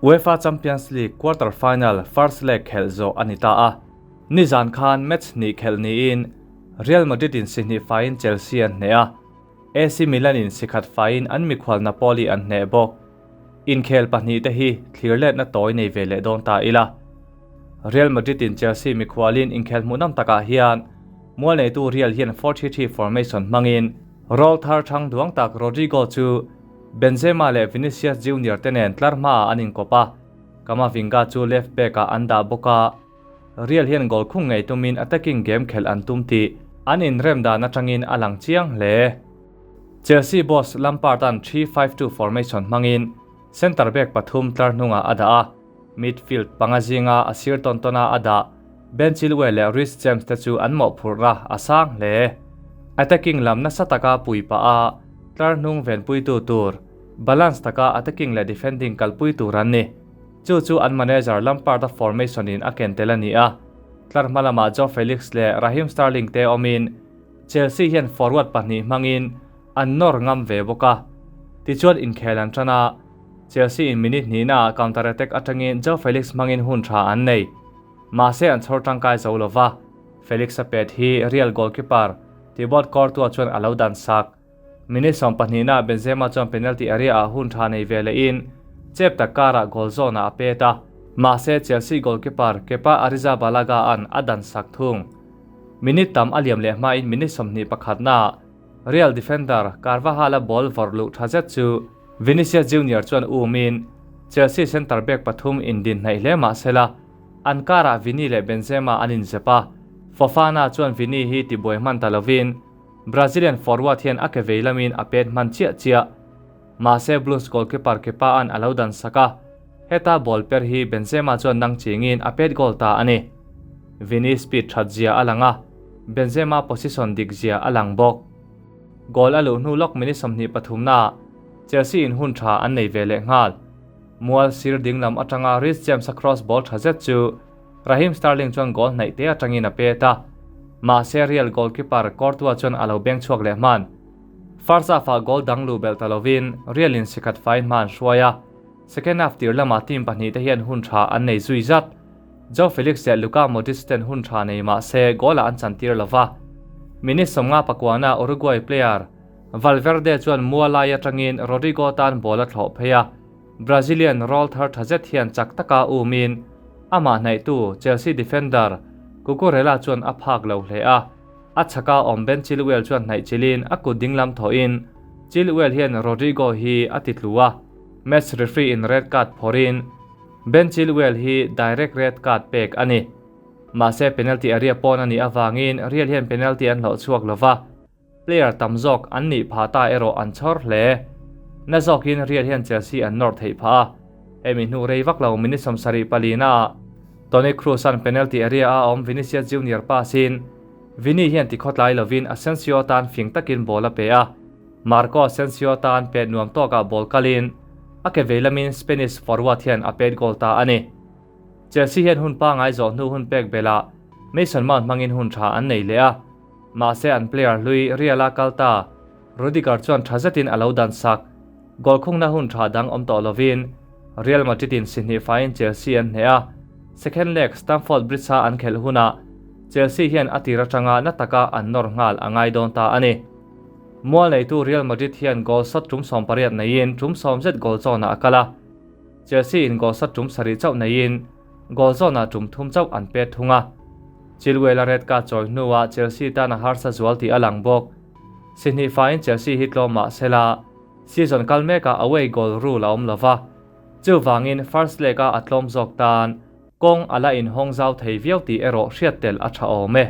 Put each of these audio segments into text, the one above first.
UEFA Champions League quarter-final first leg khelh zawh a ni ta a. Nizan khan match hnih khelh niin Real Madrid in si hnih faiin Chelsea an hneh a, AC Milan in si khat faiin an mikhual Napoli an hneh bawk. Inkhel pahnihte hi thlir letna tawi nei ve leh dawn ta ila. Real Madrid in Chelsea mikhualin inkhel hmuhnawm takah hian mualneitu Real hian 4-3-3 formation hmangin Roll thar thang duang tak Rodrygo chu Benzema leh Vinicius Junior te nen tlar hmaah an inkawp a, Camavinga chu left back ah an dah bawk a, Real hian goal khung ngei tumin attacking game khelh an tum tih an inrem dan atangin a lang chiang hle. Chelsea boss Lampard-a'n 3-5-2 formation hmangin centre back pathum tlar hnungah a dah a, midfield panga zinga a sir tawn tawna a dah Ben Chilwell leh Reece James te chu an mawhphurhna a sang hle. Attacking lam nasa taka pui pah a, tlar hnung venpuitu tur, balance taka attacking leh defending kalpui tur an ni. Chu chu an manager Lampard-a formation in a ken tel a ni a, tlar hma lamah Joao Felix leh Raheem Sterling te awmin Chelsea hian forward pahnih hmangin an nawr ngam ve bawk a. Tichuan inkhel an tan a, Chelsea in minute hnihnaah counter attack atangin Joao Felix hmangin hun tha an nei. Mahse an chhawr tangkai zo lo va, Felix a pet hi Real goalkeeper Thibaut Courtois chuan a lo dan sak. Minute sawmpahnihnaah Benzema chuan penalty area-ah hun tha nei ve lehin chep tak karah goal zawnah a pet a, mahse Chelsea goalkeeper Kepa Arrizabalaga-a'n a dan sak thung. Minute tam a liam leh hmain minute sawmhnih pakhatnaah Real defender Carvajal-a ball vawrh luh tha zet chu Vinicius Junior chuan umin Chelsea centre back pathum indin hnaih hle mah sela, an karah Vini leh Benzema an inzep a, Fofana chuan Vini hi tibuai hman ta lovin Brazilian forward hian a ke vei lamin a pet hman chiah chiah. Mahse Blues goalkeeper Kepa-a'n a lo dan sak a, heta ball per hi Benzema chuan nang chingin a pet goal ta a ni. Vini speed that zia a lang a, Benzema position dik zia a lang bawk. Goal a luh hnu lawk minute 23 naah Chelsea in hun tha an nei ve leh nghal. Mual sir ding lam atanga Reece James-a cross ball tha zet chu Raheem Sterling chuan goal hnaih te atangin a pet a, mahse Real goalkeeper Courtois chuan a lo beng chhuak leh hman. First half-ah goal dang luh belh ta lovin Real in sikhat fai hma an hruai a, second half tir lamah team pahnih te hian hun tha an nei zui zat. Joao Felix leh Luka Modric ten hun tha nei mah se goal-ah an chantir lova. Minute 50 pakuana Uruguay player Valverde chuan mual lai atangin Rodrygo tan ball a thlawh phei a, Brazilian roll thar tha zet hian chak taka umin amah hnaihtu Chelsea defender Cucurella chuan a phak lo hle a, a chhaka awm Ben Chilwell chuan hnaih chilin a kut dinglam thawhin Chilwell hian Rodrygo hi a ti tlu a, match referee in red card phawrhin Ben Chilwell hi direct red card pek a ni. Mahse penalty area pawn a nih avangin Real hian penalty an hlawh chhuak lova. Player tam zawk an nih phah ta erawh an chhawr hle. Na zawkin Real hian Chelsea an nawr theih phah a, hemi hnu rei vak lo minute 74 naah Toni Kroos-a'n penalty area a awm Vinicius Junior pass-in Vini hian tikhawtlai lovin Asensio tan fing takin ball a pe a, Marco Asensio tan pet nuam tawkah ball kalin a ke vei lamin Spanish forward hian a pet goal ta a ni. Chelsea hian hun pangai zawh hnu hun pek belhah Mason Mount hmangin hun tha an nei leh a, Mahse an player hlui Real-a kal ta, Rudiger chuan tha zetin a lo dan sak. Goal khungna hun tha dang awm tawh lovin Real Madrid-in si hnih faiin Chelsea an hneh a, second leg Stamford Bridge-a an khelh hunah Chelsea hian a tir atanga na taka an nawr nghal a ngai dawn ta a ni. Mual neitu Real Madrid hian goal shot tum 18 neiin tum 10 zet goal zawnah a kal a, Chelsea-in goal shot tum 7 chauh neiin goal zawnah tum 3 chauh an pet thung a. Chilwell-a red card chawi hnuah Chelsea tan a harsa zual tih a lang bawk. Si hnih faiin Chelsea hi tlawm mah sela, season kal mekah away goal rule a awm lova, chuvangin first leg-a a tlawm zawk tan kawng a la inhawng zau thei viau tih erawh hriat tel a tha awm e.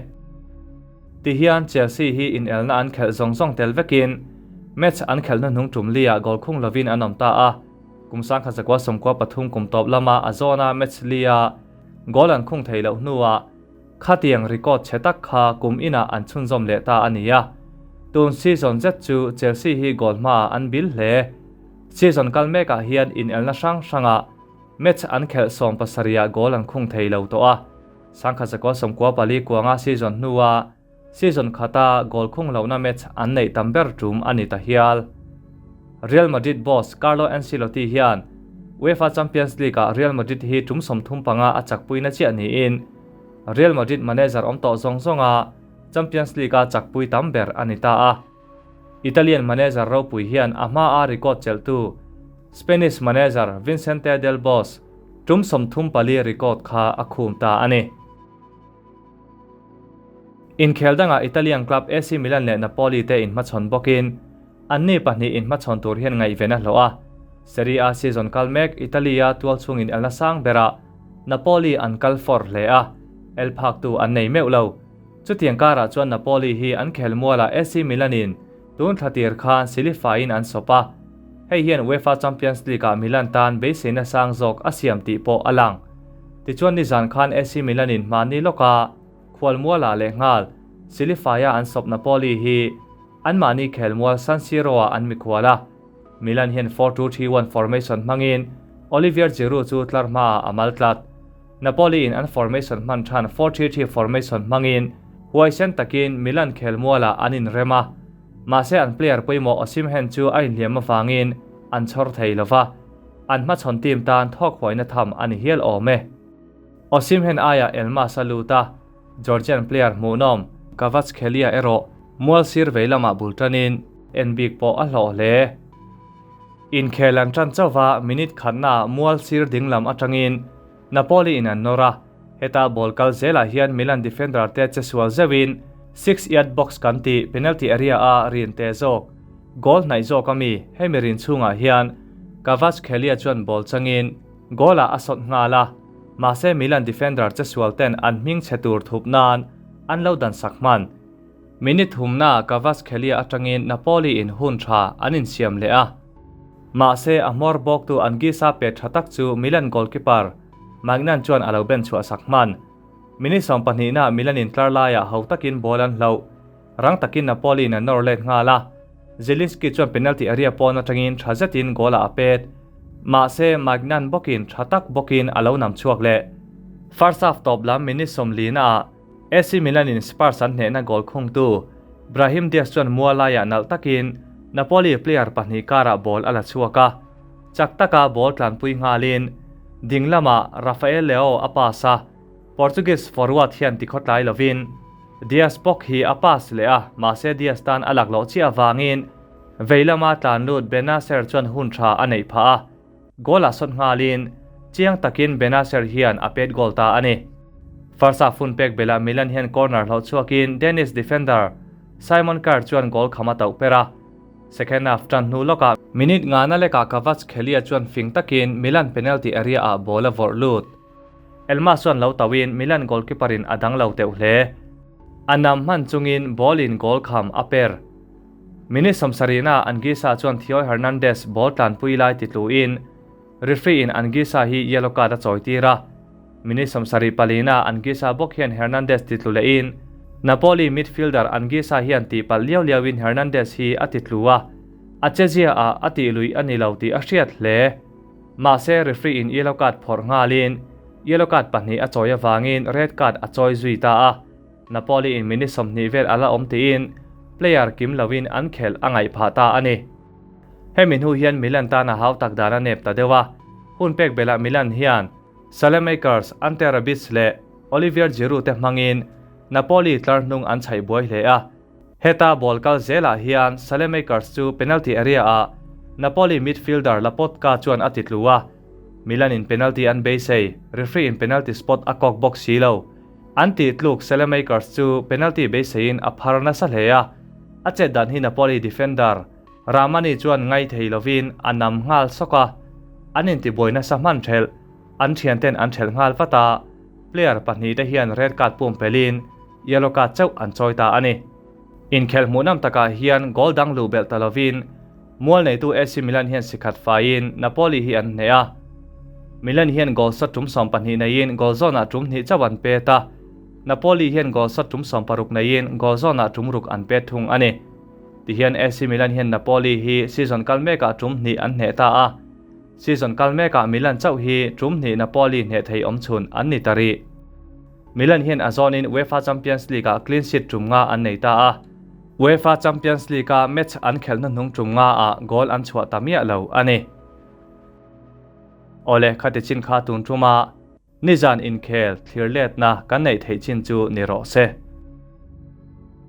Tihian Chelsea hi inelna an khelh zawng zawng tel vekin match an khelh hnuhnung tum liah goal khung lovin an awm ta a, kum 1993 kum tawp lama a zawna match lia Goal an khung thei loh hnuah khatiang record chhe tak kha kum inah an chhunzawm leh ta a ni a. Tun season zet chu Chelsea hi goal hmaah an bil hle. Season kal mekah hian inelna hrang hrangah match an khelh 17ah goal an khung thei lo tawh a. 1994 season hnuah season khata goal khung lohna match an neih tam ber tum a ni ta hial. Real Madrid boss Carlo Ancelotti hian UEFA Champions League-ah Real Madrid hi tum 35 a chakpuina chiah niin Real Madrid manager awm tawh zawng zawnga Champions League-a chakpui tam ber a ni ta a. Italian manager ropui hian a hmaa record chelhtu Spanish manager Vincente del Bosque tum 34 record kha a khum ta a ni. Inkhel dangah Italian club AC Milan leh Napoli te inhmachhawn bawkin anni pahnih inhmachhawn tur hian ngaihven a hlawh a. Serie A season kal mek Italy-a tualchhungin elna sang berah Napoli an kal fawr hle a, el phaktu an nei meuh lo. Chutiang karah chuan Napoli hi an khelmualah AC Milan-in tun thla tir khan silifaiin an sawp a, hei hian UEFA Champions League-ah Milan tan beiseina sang zawk a siam tih pawh a lang. Tichuan nizan khan AC Milan-in hmahni lawka khualmualah lehnghal silifaia an sawp Napoli hi anmahni khelmual San Siro-ah an mikhual a, Milan hian 4-2-3-1 formation hmangin Olivier Giroud chu tlar hmaah a mal tlat. Napoli-in an formation hman than 4-3-3 formation hmangin huaisen takin Milan khelmualah an inrem a, mahse an player pawimawh Osimhen chu a inhliam avangin an chhawr thei lo va, an hmachhawn team tan thawk huaina tham a ni hial awm e. Osimhen aiah Elmas a lut a, Georgian player hmuhnawm Kvaratskhelia erawh mual sir vei lamah bul tanin en bik pawh a hlawh hle. Inkhel an tan chauh va minute khatnaah mual sir dinglam atangin Napoli in an nawr a, heta ball kal zelah hian Milan defender te che sual zeuhin six yard box kan tih penalty area a rin te zawk goal hnaih zawk ami hemi rin chhungah hian Kvaratskhelia chuan ball changin goal ah a sawt nghal a, mahse Milan defender che sual ten an hming chhe tur thup nan an lo dan sak hman. Minute thumnaah Kvaratskhelia atangin Napoli in hun tha an insiam leh a. Mahse a hmawr bawktu Anguissa pe tha tak chu Milan goalkeeper Maignan chuan a lo ben chhuah sak hman. Minute 12naah Milan in tlar laiah ho takin ball an hloh. Rang takin Napoli in an nawr let nghal a. Zielinski chuan penalty area pawn atangin tha zetin goal ah a pet. Mahse Maignan bawkin tha tak bawkin a lo nam chhuak leh. First half tawp lam minute 14naah AC Milan in Spurs an hnehna goal khungtu Brahim Diaz chuan mual laiah nalh takin Napoli player pahnih karah ball a la chhuak a, chak taka ball tlanpui nghalin ding lamah Rafael Leao a pass a, Portuguese forward hian tikhawtlai lovin Diaz bawk hi a pass leh a, mahse Diaz tan a lakloh chiah avangin vei lama tlan lut Bennacer chuan hun tha a neih phah a. Goal ah sawt nghalin chiang takin Bennacer hian a pet goal ta a ni. First half hun pek belah Milan hian corner hlauh chhuakin Danish defender Simon Kjaer chuan goal kham a tauh per a. Second half tan hnu lawkah minute ngana lekah Kvaratskhelia chuan fing takin Milan penalty area ah ball a vawrh lut. Elmas chuan lo tauhin Milan goalkeeper in a dang lo teuh hle. A nam hman chungin ball in goal kham a per. Minute 70naah Anguissa chuan Theo Hernandez ball tlanpui lai titluin referee in Anguissa hi yellow card a chawitir a. Minute 74naah Anguissa bawk hian Hernandez titlu lehin Napoli midfielder Anguissa hian tihpalh liau liauin Hernandez hi a titlu a, a chezia ah a tih luih a ni lo tih a hriat hle. Mahse referee in yellow card phawrh nghalin yellow card pahnih a chawi avangin red card a chawi zui ta a. Napoli in minute 20 vel a la awm tiin player kim loin an khelh a ngaih phah ta a ni. Hemi hnu hian Milan tan a hau tak dan a nep ta deuh a, hun pek belah Milan hian Saelemaekers, Ante Rebic leh Olivier Giroud te hmangin Napoli tlar hnung an chhaih buai hle a. Heta ball kal zelah hian Saelemaekers chu penalty area ah Napoli midfielder Lobotka chuan a titlu a, Milan in penalty an beisei, referee in penalty spot a kawk bawk si lo. An tih tluk Saelemaekers chu penalty beiseiin a phar nasa hle a, a chet dan hi Napoli defender Rrahmani chuan ngai thei lovin a nam nghal sawk a, an intibuai nasa hman thelh, an thianten an thelh nghal vat a, player pahnih te hian red card pum pelin yellow card chauh an chawi ta a ni. Inkhelh hmuhnawm takah hian goal dang luh belh ta lovin mual neitu AC Milan hian sikhat faiin Napoli hi an hneh a. Milan hian goal shot tum 12 neiin goal zawnah tum hnih chauh an pet a, Napoli hian goal shot tum 16 neiin goal zawnah tum ruk an pet thung a ni. Tihian AC Milan hian Napoli hi season kal mekah tum hnih an hneh ta a, season kal mekah Milan chauh hi tum hnih Napoli hneh thei awm chhun an ni ta rih. Milan hian a zawnin UEFA Champions League-ah clean sheet tum nga an nei ta a, UEFA Champions League-a match an khelhna hnung tum nga ah goal an chhuah ta miah lo a ni. Awle, khati chin kha tun tuma nizan inkhel thlir letna kan neih theih chin chu ni rawh se.